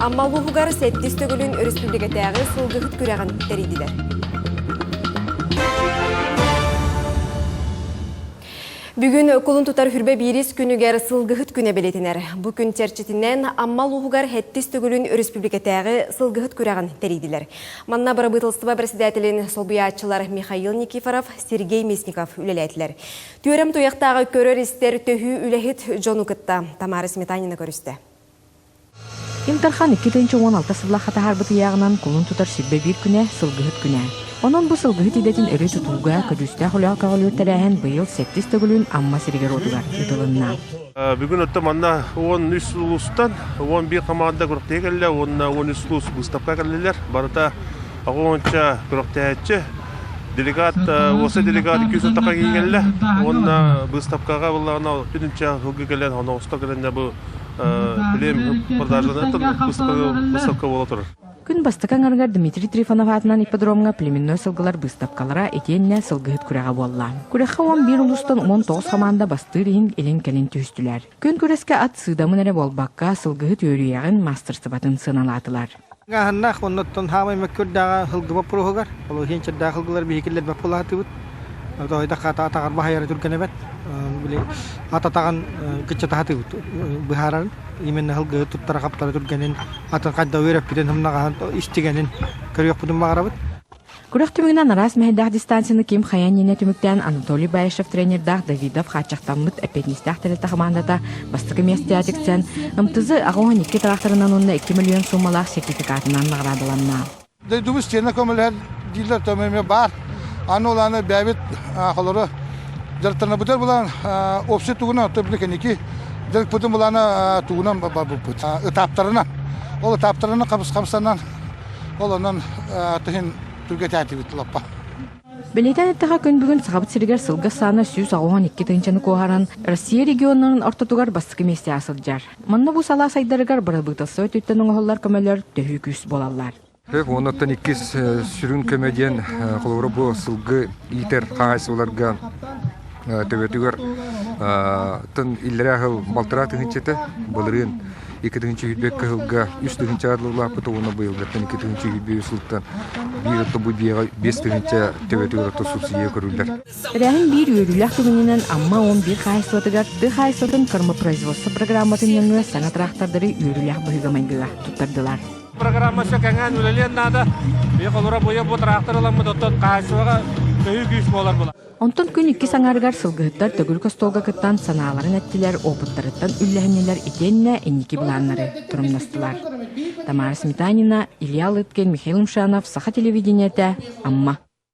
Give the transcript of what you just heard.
Амма улууһугар сэттис төгүлүн өрөспүүбүлүкэтээҕи сылгыһыт күрэҕин тэрийдилэр. Бүгүн кулун тутар хүрбэ биирис күнүгэр сылгыһыт күнэ бэлиэтэнэр. Бу күн чэрчитинэн Амма улууһугар сэттис төгүлүн өрөспүүбүлүкэтээҕи сылгыһыт күрэҕин тэрийдилэр. Манна бырабыыталыстыба председателин солбуйааччылар Михаил Никифоров, Сергей Местников үлэлээтилэр. Түөрэм туйахтааҕы көрөр-истэр төһүү үлэһит дьону кытта Тамара Сметанина көрүстэ. Ил Дархан 2016 сыллаахха таһаарбыт ыйааҕынан кулун тутар сүрбэ биир күнэ сылгыһыт күнэ. Онон бу сылгыһыт идэтин өрө тутууга, көдьүүстээх үлэҕэ көҕүлүүр тэрээһин быйыл сэттис төгүлүн Амма сиригэр-уотугар ыытылынна. Бүгүн оттон манна 13 улуустан 11 хамаанда күрэхтэһии кэллэ уонна 13 улуус быыстапка кэллилэр. Барыта 60 күрэхтэһээччи. Делегат, уоса делегат 200 тақа кэллэ. Уонна быыстапкаҕа буллаҕына түнүнчэ сылгы кэлэн, оноҕосто кэлэн бу билем продажаны выставка буола турар. Күн бастакы аҥарыгар Дмитрий Трифонов аатынан ипподромҥа племенной сылгылар быыстапкалара итиэннэ сылгыһыт күрэҕэ буолла. Күрэххэ 11 улуустан 19 хамаанда бастыыр иһин илин-кэлин түһүстүлэр. Күн күрэскэ ат сыыдамын эрэ буолбакка, сылгыһыт үөрүйэҕин, маастарыстыбатын сыаналаатылар. Ааһыннаах оннуттан хаамай мөккүрдээҕэ сылгы боппуруоһугар, ол иһин чэрдээх сылгылар биһикиллэр боппулаатыбыт. Тоһойдох хата атаҕар баһайара түргэн эбэт. Били ат атаҕын кыччата сатыыбыт быһаарарын. Именно сылгы туттара хаптара түргэнин, атын хайда үөрэппитин хымнаҕаһын истигэнин көрүөхпүтүн баҕарабыт. Күрэх түмүгүнэн араас мэһэйдээх дистанцияны ким хайа иннинэ түмүктээн Анатолий Баишев тренердаах Давидов хааччахтаммыт эппиэтинэстээх тэрилтэ хамаандата бастакы миэстэҕэ тиксэн, МТЗ 82 тыраахтарынан уонна 2 миллион суумалаах сертификатынан наҕараадаланна. Дойдубут стена көмөлөһөр дииллэр төмө эмиэ баар. Аны ол аны бэйэбит холору дьарыктанабытар булан общий тугунан оттон били кэнники дьарыкпытын булана тугунан барбыппыт ытааптарынан. Ол ытааптарынан хабыс-хамсанан Ол онон тыһын түргэтээтибит лаппа. Бэлиэтээн эттэхэ, күн бүгүн Сахабыт сиригэр сылга саана 182 тыһыынчаны куоһаран, Россия регионнарын ортотугар бастакы миэстэҕэ сылдьар. Манна бу салаа сайдарыгар бырабыыталыстыба өттүттэн оҥоһуллар көмөлөр төһүү күүс буолаллар. Оннуттан иккис сүрүн көмө диэн холобура бу сылгы иитэр хаһаайыстыбаларга төбөтүгэр тын иллэрээ сыл балтараа тыһыынчата былырыын икки тыһыынча сүүрбэ кыһылга үс тыһыынча улааппыт уонна быйылгыттан икки тыһыынча сүүрбэ сылтан биир отто бу биэҕэ биэс тыһыынча төбөтүгэр отто субсидия көрүллэр. Тэрээһин биир үөрүүлээх түгэнинэн Амма 11 хаһаайыстыбатыгар тыа хаһаайыстыбатын кормопроизводство программатын нөҥүө саҥа тыраахтардары үөрүүлээх быһыыга-майгыга туттардылар. Программа все кэҥээн үлэлиэн наада. Биһи холура буйа бу тыраахтар ыламмыт оттон хаһаайыстыбаҕа төһүү күүс буолар була. Онтон күн иккис аҥаарыгар сылгыһыттар төгүрүк остуолга кыттан санааларын эттилэр, опыттарыттан үллэһиннилэр итиэннэ инники былааннары торумнастылар. Тамара Сметанина, Илья Лыткин, Михаил Мшанов, Саха телевидениетэ, Амма.